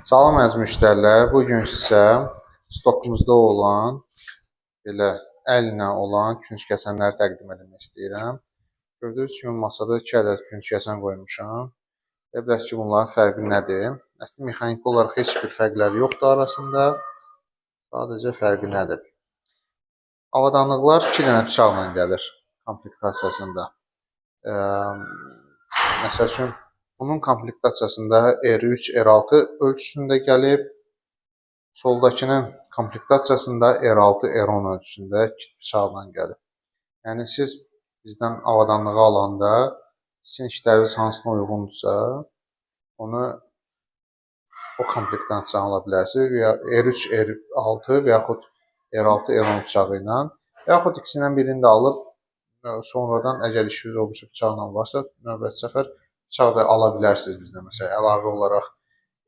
Salam əziz müştərilər, bu gün sizə stokumuzda olan belə əllə olan künc kəsənləri təqdim etmək istəyirəm. Gördüyünüz kimi masada 2 ədəd künc kəsən qoymuşam. Deyə bilərsiniz ki, bunların fərqi nədir? Əslində mexaniki olaraq heç bir fərqləri yoxdur arasında. Sadəcə fərqi nədir? Avadanlıqlar 2 dənə bıçaqla gəlir komplektasiyasında. Məsəl üçün, bunun komplektasiyasında R3, R6 ölçüsündə gəlib. Soldakının komplektasiyasında R6, R10 ölçüsündə bıçaqla gəlib. Yəni siz bizdən avadanlığı alanda sizin işləriniz hansına uyğundursa, onu o komplektasiyanı ala bilərsiniz. Ya R3, R6 və yaxud R6, R10 bıçağı ilə, yaxud ikisindən birini də alıb sonradan əgər işiniz o birisi bıçaqla varsa, növbəti səfər bıçaq da ala bilərsiniz bizdən. Məsələn, əlavə olaraq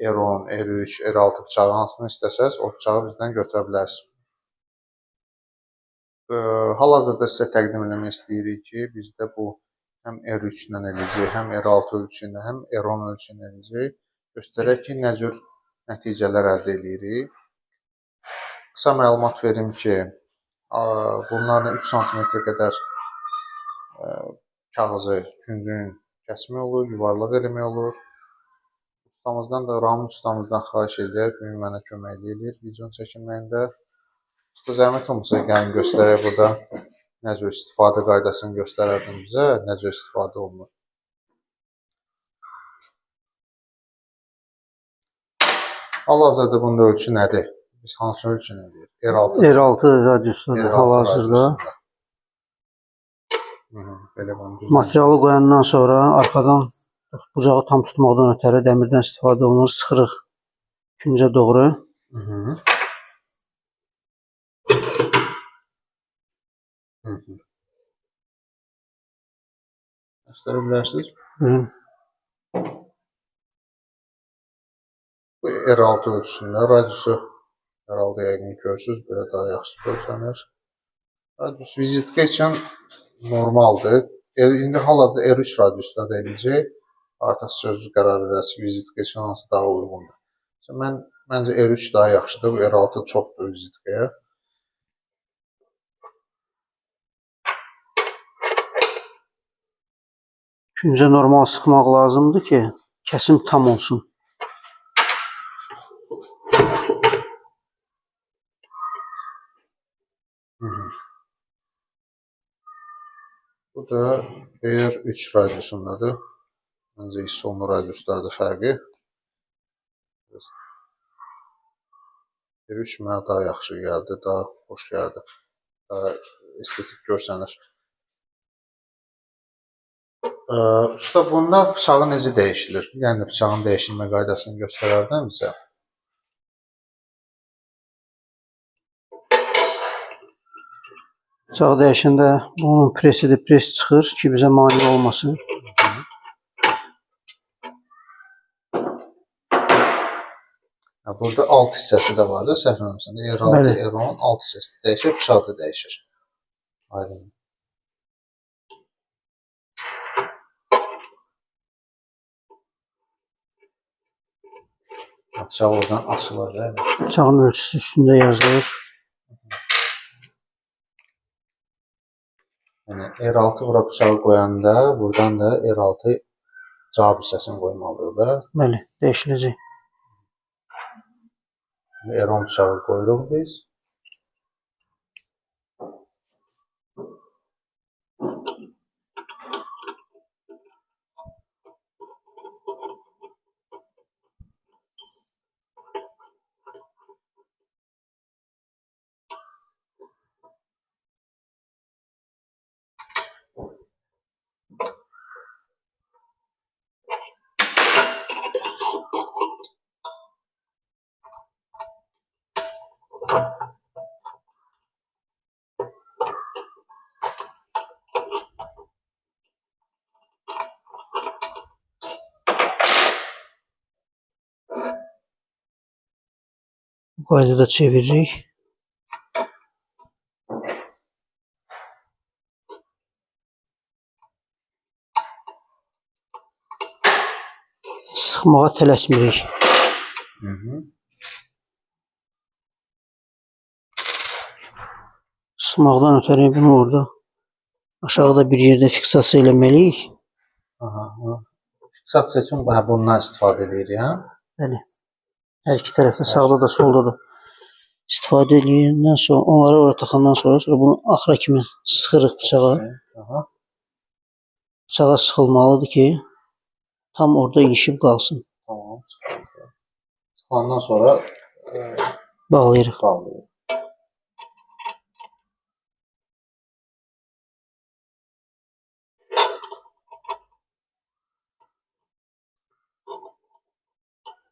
R10, R3, R6 bıçağı hansını istəsəz, o bıçağı bizdən götürə bilərsiniz. Hal-hazırda sizə təqdim eləmək istəyirik ki, bizdə bu həm R3 ilə eləyəcək, həm R6 ölçü ilə, həm R10 ölçü ilə eləyəcək. Göstərək ki, nə cür nəticələr əldə eləyirik. Qısa məlumat verim ki, bunlarla 3 sm qədər kağızı, küncün kəsmək olur, yuvarlaq eləmək olur. Ustamızdan da, Ramin ustamızdan xahiş edək, bugün mənə köməklik eləyir videonun çəkilməyində. Usta, zəhmət olmasa gəlin göstərək burada nə cür istifadə qaydasını göstərərdin bizə, nə cür istifadə olunur. Hal-hazırda bunda ölçü nədir? Biz hansı ölçünü eləyirik? R6. R6 radiusunda hal-hazırda. Belə bunu düzgün. Materialı qoyandan sonra arxadan bucağı tam tutmaqdan ötəri dəmirdən istifadə olunur. Sıxırıq küncə doğru. Göstərə bilərsiniz. Buyurun. Bu R6 ölçüsündə radiusu R6 yəqin görürsünüz, belə daha yaxşı görsənir. Radius vizitka üçün normaldır. İndi hal-hazırda R3 radiusunda da eləyəcək. Artıq sözsüz qərar verəsiniz vizitka üçün hansı daha uyğundur. Məncə R3 daha yaxşıdır. Bu R6 çoxdur vizitkaya. Küncə normal sıxmaq lazımdır ki, kəsim tam olsun. Bu da R3 radiusundadır. Məncə hiss olunur radiuslarda fərqi. R3 mənə daha yaxşı gəldi, daha xoş gəldi. Daha estetik görsənir. Usta, bunda bıçağı necə dəyişilir? Yəni bıçağın dəyişilmə qaydasını göstərərdin bizə. Bıçağı dəyişəndə bunun presidir, pres çıxır ki, bizə mane olmasın. Burada alt hissəsi də var da, səhv eləmirəmsə. R6, Bəli. R10 alt hissəsi də dəyişir, bıçaq da dəyişir. Aydın. Bıçaq oradan açılır, değil mi? Bıçağın ölçüsü üstündə yazılır. Yəni R6 bura bıçağı qoyanda, buradan da R6 cavab hissəsini qoymalıyıq da. Bəli, dəyişiləcək. R10 bıçağı qoyuruq biz. Bu qaydada çeviririk. Sıxmağa tələsmirik. Hı -hı. Sıxmaqdan ötəri bunu orada aşağıda bir yerdə fiksasiya eləməliyik. Aha. Fiksasiya üçün bundan istifadə edirik, hə? Bəli. Hər iki tərəfdə, sağda da, solda da istifadə eləyəndən sonra, onları ora taxandan sonra bunu axıra kimi sıxırıq bıçağa. Aha. Bıçağa sıxılmalıdır ki, tam orada ilişib qalsın. Tamam, çıxıldı. Çıxılandan sonra Bağlayırıq. Bağlayırıq.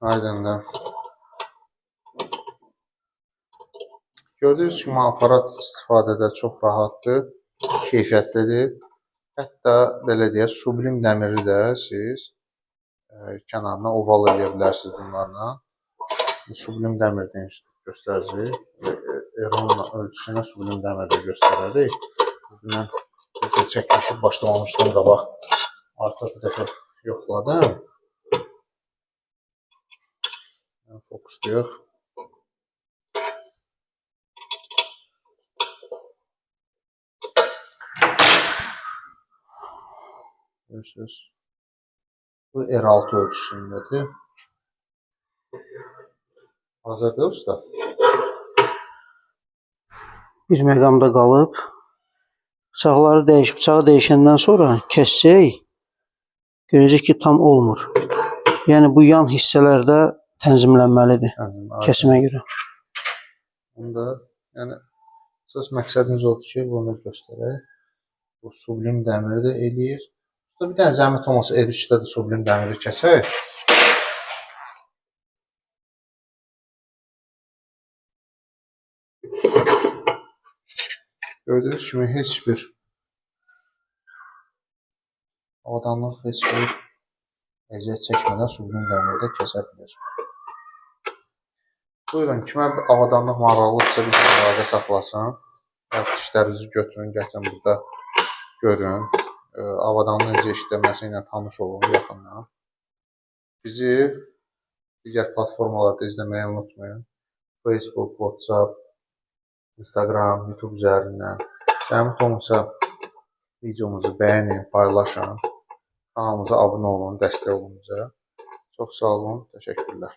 Aydındır. Gördüyünüz kimi aparat istifadədə çox rahatdır, keyfiyyətlidir. Hətta belə deyək, sublim dəmiri də siz kənarına oval eləyə bilərsiniz bunlarla. Sublim dəmirdən göstərəcəyik. R10 ölçüsünə sublim dəmir də göstərərik. Mən necə çəkilişi başlamamışdan qabaq artıq bir dəfə yoxladım. Fokuslayaq. Görürsünüz. Bu R6 ölçüsündədir. Hazırdır usta. Bir məqamda qalıb. Bıçaqları bıçağı dəyişəndən sonra kəssək, görəcək ki, tam olmur. Yəni bu yan hissələrdə tənzimlənməlidir kəsimə görə. Bunu da, yəni əsas məqsədimiz odur ki, bunu da göstərək. Bu sublim dəmiri də eləyir. Usta, bir dənə zəhmət olmasa R3-də də sublim dəmiri kəsək. Gördüyünüz kimi heç bir avadanlıq, heç bir əziyyət çəkmədən sublim dəmiri də kəsə bilir. Buyurun, kimə bir avadanlıq maraqlıdırsa bir əlaqə saxlasın. İşlərinizi götürün, gətirin burada görün. Avadanlığın necə işləməsi ilə tanış olun yaxından. Bizi digər platformalarda izləməyi unutmayın. Facebook, WhatsApp, Instagram, YouTube üzərindən. Zəhmət olmasa videomuzu bəyənin, paylaşın. Kanalımıza abunə olun, dəstək olun bizə. Çox sağ olun, təşəkkürlər.